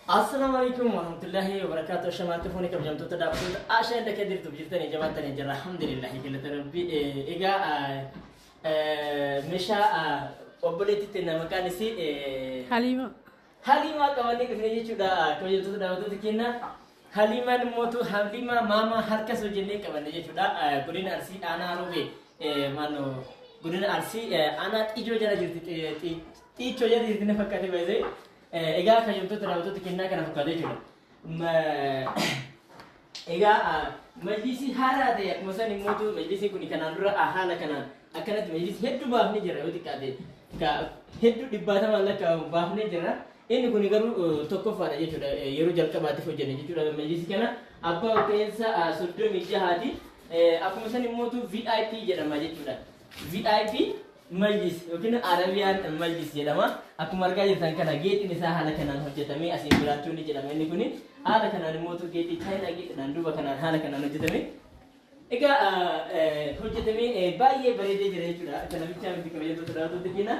Assalaamu alaikum warahmatullahi wabarakatuh. Shamaatti fuuni kabajamtoota daawwattoota Ashaa inda kee jirtu jirtanii jabaattanii jira. Alhamdulillahi galata rabbi. Egaa meeshaa obboleetti tenna maqaan isii Haliima. Haliimaa qabannee dhufne jechuudha kabajamtoota daawwattoota keenya. Haliimaan immootu Haliimaa maamaa harkas hojjennee qabanne jechuudha. Godina Arsii aanaa Roobee maannoo godina Arsii aanaa Xijoo jala jirti, Xiichoo jala jirti na fakkaate baay'ee. Egaa kabajamtoota daawwattoota kennaa kana fakkaate jechuudha. Egaa majlisii haaraa ta'e akkuma san immootu majlisiin kun kanaan dura haala kanaan akkanatti majlisii hedduu baafnee jira, yoo xiqqaate hedduu dhibbaatamaan lakkaa'amu baafnee jira. Inni kun garuu tokkoffaadha jechuudha, yeroo jalqabaatiif hojjenne jechuudha. Majlisii kana abbaa olka'iinsa 36ti. Akkuma san immootu VIP jedhama jechuudha. VIP Majlis yookiin Arabiyaan Majlis jedhama. Akkuma argaa jirtan kana geexiin isaa haala kanaan hojjetamee asiin biraachuun jedhama inni kuni. Haala kanaan immoo geexii Chaayinaa geexiidhaan duuba kanaan haala kanaan hojjetame. Egaa hojjetamee baay'ee bareedee jira jechuudha. Kana bichaa miti, kabajamtoota daawwattoota keenya.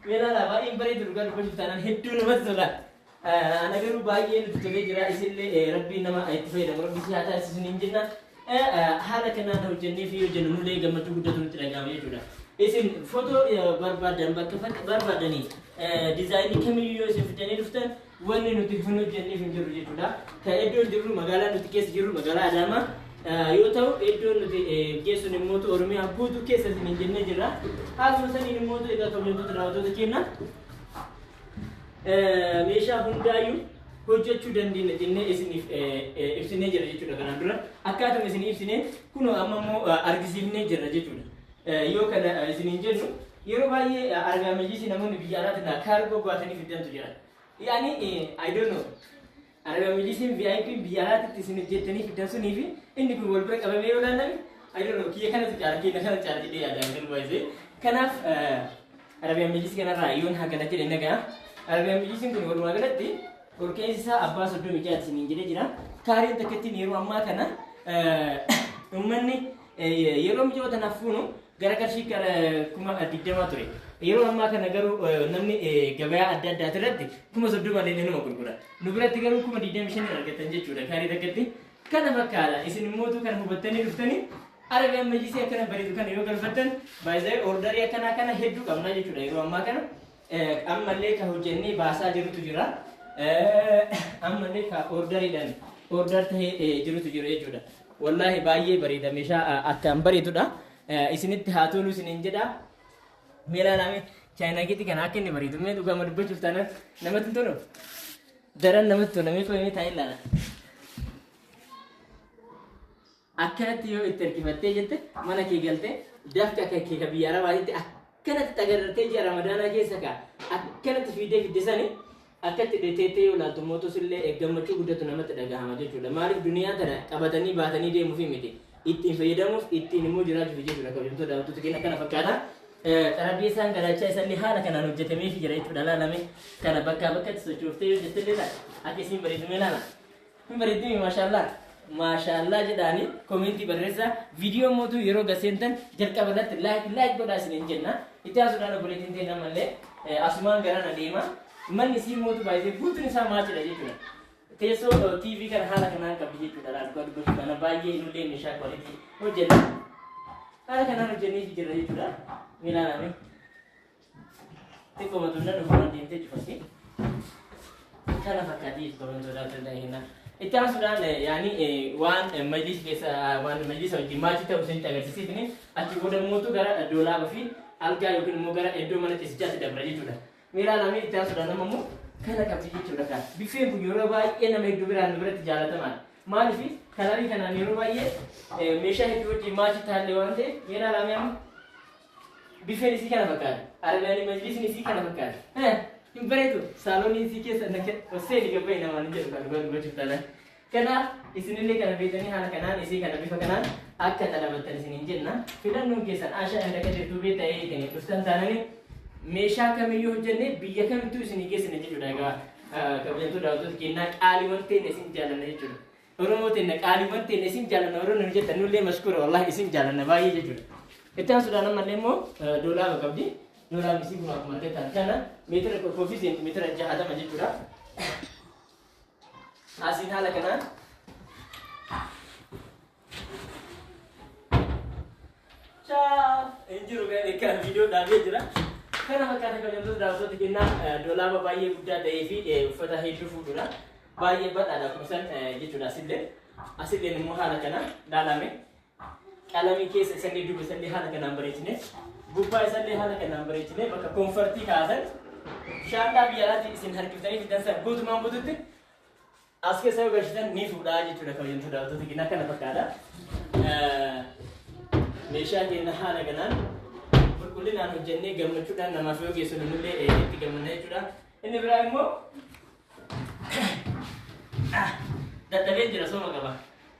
Mee ilaalaa, baay'een bareedu, dhugaa dubbachuuf taanaan hedduu namatti tola. Ana garuu baay'ee nutti tolee jira. Isinillee rabbiin nama itti fayyadamu rabbi si haa taasisu isiniin jenna. Haala kanaan hojjennee fi hojjennu nullee gammachuu guddatu nutti dhaga'ama jechuudha. Isin footoo barbaadan bakka barbaadanii diizaayinii kamiyyuu yoo isin fidanii dhuftan wanni nuti hin hojjenneef hin jiru jechuudha. Kan iddoon jirru, magaalaa nuti keessa jirru magaalaa Adaamaa yoo ta'u, iddoon nuti geessun immoo Oromiyaa guutuu keessa isin jennee jirra. Haaluma saniin immoo egaa kabajamtoota daawwattoota keenya meeshaa hundaayyuu hojjechuu dandeenya jennee isiniif ibsinee jira jechuudha kanaan dura. Akkaatuma isin ibsinee kunoo amma immoo argisiifnee jirra jechuudha. Yoo kana isiniin jennu, yeroo baay'ee argaa majlisii namoonni biyya alaatiin kaargoo baatanii fiddantu jira. Yaani I don't know. Argaa majlisiin VIP biyya alaatitti isin hojjettanii fiddan sunii fi inni kun wal bira qabamee yoo ilaalame, I don't know, kiyya kanatu caala, keenya kana caala jedhee yaadaan jiru baay'ee. Kanaaf Arabiyaan majlisii kanarraa yoon hagana jedhe nagaa. Arabiyaan majlisiin kun walumaa galatti olka'iinsi isaa abbaa 36 isiniin jedhee jira. Kaareen takkattiin yeroo ammaa kana uummanni yeroo mi'oo tanaaf fuunu gara qarshii 20,000 ture. Yeroo ammaa kana garuu namni gabayaa adda addaati irratti 30,000 illee numa gurgura. Nu biratti garuu 25,000 argatan jechuudha kaarii takkatti. Kana fakkaata, isin immootu kana hubattanii dhuftanii Arabiyaan majlisii akkana bareedu kana yoo galfattan baay'ee ordarii akkanaa kana hedduu qabna jechuudha yeroo ammaa kana. Ammallee ka hojjennee baasaa jirutu jira. Ammallee ka ordariidhaan ordar tahee jirutu jira jechuudha. Wallaahi baay'ee bareeda, meeshaa akkaan bareedudha. Isinitti haa tolu isiniin jedha. Mee ilaalaa chaayinaa geetii kana akka inni bareedu, mee dhugama dubbachuuf taanaan namatti hin tolu. Daran namatti tola, mee qoyimee taa'ee ilaala. Akkanatti yoo itti harkifattee jette, mana kee galtee dafqa kan kee ka biyya arabaatitti akkanatti xagarartee ji'a ramadaanaa keessa kaa akkanatti fiidee fidde sani akkatti teettee yoo ilaaltu mootus illee gammachuu guddatu namatti dhagahama jechuudha. Maaliif, duniyaa tana qabatanii baatanii deemuufi miti. Ittiin fayyadamuuf, ittiin immoo jiraachuuf jechuudha. Kabajamtoota daawwattoota keenya, akkana fakkaata. Xarapheessaan garaachaa isallee haala kanaan hojjetameefii jira jechuudha. Laalame kana bakkaa bakkatti sochooftee yoo jette illee akka isiin bareedu mee ilaala. Hin bareeddimi, maashaallah. Maashaallah jedhaani komentii barreessaa. Viidiyoo mootuu yeroo gaseentan jalqaba irratti like like godhaa isiniin jenna. Itti aansuudhaan obboleettiin ta'e namallee asumaan garana deema. Manni isii mootu baay'ee guutuun isaa maachidha jechuudha. Teessoo TV kana haala kanaan qabdi jechuudha. Laal, dhugaa dubbachuu kana baay'ee nullee meeshaa quality hojjenna. Haala kanaan hojjennee jirra jechuudha. Mee ilaalame. Xiqqoo tunna dhufumaan deemtee cufatti. Kana fakkaatee jechuudha wantoota adda addaa kenna. Itti aansuudhaan yaani waan majlisa keessa waan majlisa wajjin maachii ta'u isinitti agarsiisitni achi booda mootu gara doolaaba fi algaa yookiin immoo gara iddoo mana ciisichaatti dabra jechuudha. Mee ilaalame, itti aansuudhaan amma immoo kana qabdi jechuudha kan. Biffeen kun yeroo baay'ee nama hedduu biraan nu biratti jaalatamaadha. Maaliif, kalarii kanaan yeroo baay'ee meeshaa hedduu wajjin maachii taallee waan ta'eef, mee ilaalame amma. Bifeen isii kana fakkaata. Arabiyaan majlisni isii kana fakkaata. Hin bareedu. Saalooniin isii keessa osseeni gabba'i namaan hin jedhu kan dhugaa dubbachuuf taanaan. Kanaaf isinillee kana beektanii haala kanaan isii kana bifa kanaan akka xalabattan isiniin jenna. Filannoon keessan Ashaa and Kadir Tuubee ta'ee isin dhuftan taananii meeshaa kamiyyuu hojjennee biyya kamittuu isinii geessina jechuudha. Egaa kabajamtoota daawwattoota keenyaa, qaaliiwwan teenya, isin jaallanna jechuudha. Oromoo teenya, qaaliiwwan teenya, isin jaallanna. Warroonni nu jettan nullee mashkuura, wallahi isin jaallanna baay'ee jechuudha. Itti aansuudhaan ammallee immoo doolaaba qabdi. Doolaabni isii kun akkuma argitan kana meetira 1 fi seentimeetira 60 jechuudha. Asiin haala kanaan Ciao! Hin jiru kan viidiyoo dhaabee jira. Kana fakkaata kabajamtoota daawwattoota kennaa doolaaba baay'ee guddaa ta'ee fi uffata hedduu fuudhudha. Baay'ee bal'aadha akkuma san jechuudha asillee. Asilleen immoo haala kanaan laalame. Qalamii keessa isallee duuba isallee haala kanaan bareechine. Gubbaa isallee haala kanaan bareechine bakka koonfartii kaasan. Shaanxaa biyya alaatti isin harkiftanii fidan san guutumaan guututti as keessa yoo galchitan ni fuudhaa jechuudha kabajamtoota daawwattoota kennaa kana fakkaata. Meeshaa keenya haala kanaan qulqullinaan hojjennee gammachuudhaan namaaf yoo geessinu nullee itti gammanna jechuudha. Inni biraa immoo dadhabeen jira sooma qaba.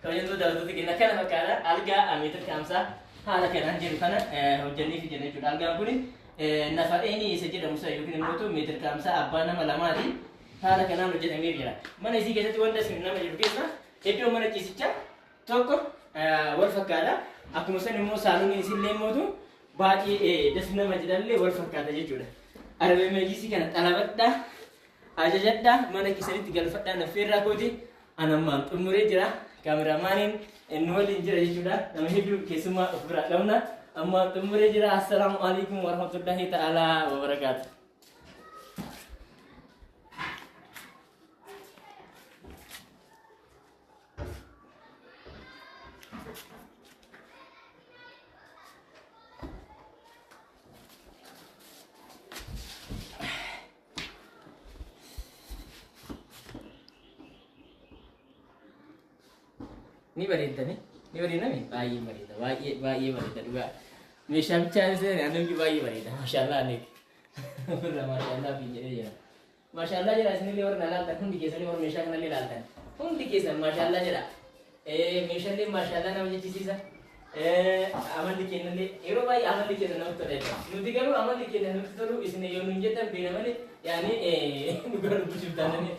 Kabajamtoota daawwattoota keenya kana fakkaata. Algaa meetira 50 haala kanaan jiru kana hojjennee fi jenna jechuudha. Algaan kun nafareenii isa jedhamu isa yookiin immoo meetira 50 abbaa nama lamaati. Haala kanaan hojjetamee jira. Mana isii keessatti wanta isin nama jiru keessa iddoo mana ciisichaa tokko wal fakkaata. Akkuma san immoo saaloniin isillee immoo baay'ee das nama jedhallee wal fakkaata jechuudha. Arabee majlisii kana xalabadhaa, ajajadhaa, mana keessanitti galfadhaa naffeerraa kooti. Anammaan xumuree jira. Kaameraamaaniin nu waliin jira jechuudha. Nama hedduu keessummaa of biraa qabna. Ammaan xumuree jira. Assalaamu alaikum warahmatullahi ta'ala wabarakaatu. Ni bareeddani? Ni bareedami? Baay'ee bareeda. Baay'ee baay'ee bareeda dhugaa. Meeshaa bichaa isaan anamni baay'ee bareeda. Maashaallah aleek. Ofirra maashaallah fi jedhee jira. Maashaallah jedha isinillee warra na laaltan hundi keessanii warra meeshaa kanallee laaltan. Hundi keessan maashaallah jedha. Meeshaalee maashaallah nama jechisiisa. Amalli keenyallee yeroo baay'ee amalli keenya namatti tola jechuudha. Nuti garuu amalli keenya namatti tolu isin yoo nuun jettan beena malee yaani dhugaa dubbachuuf taananii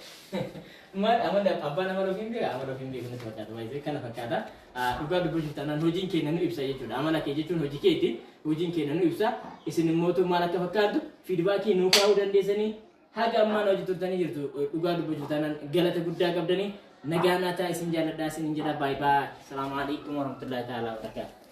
maal amala abbaan amala ofiin beeka amala ofiin beeku natti fakkaata baay'ee kana fakkaata. Dhugaa dubbachuuf taanaan hojiin keenya nu ibsa jechuudha. Amala kee jechuun hojii keeti hojiin keenya nu ibsa. Isin immoo maal akka fakkaattu fiidbaakii nuu kaa'uu dandeessanii haga ammaan hojii turtanii jirtu dhugaa dubbachuuf taanaan galata guddaa qabdanii nagaa naa ta'a isin jaalladhaa isin jedha baay baay. Salaamu alaikum warahmatullahi ta'ala wabarakaatuh.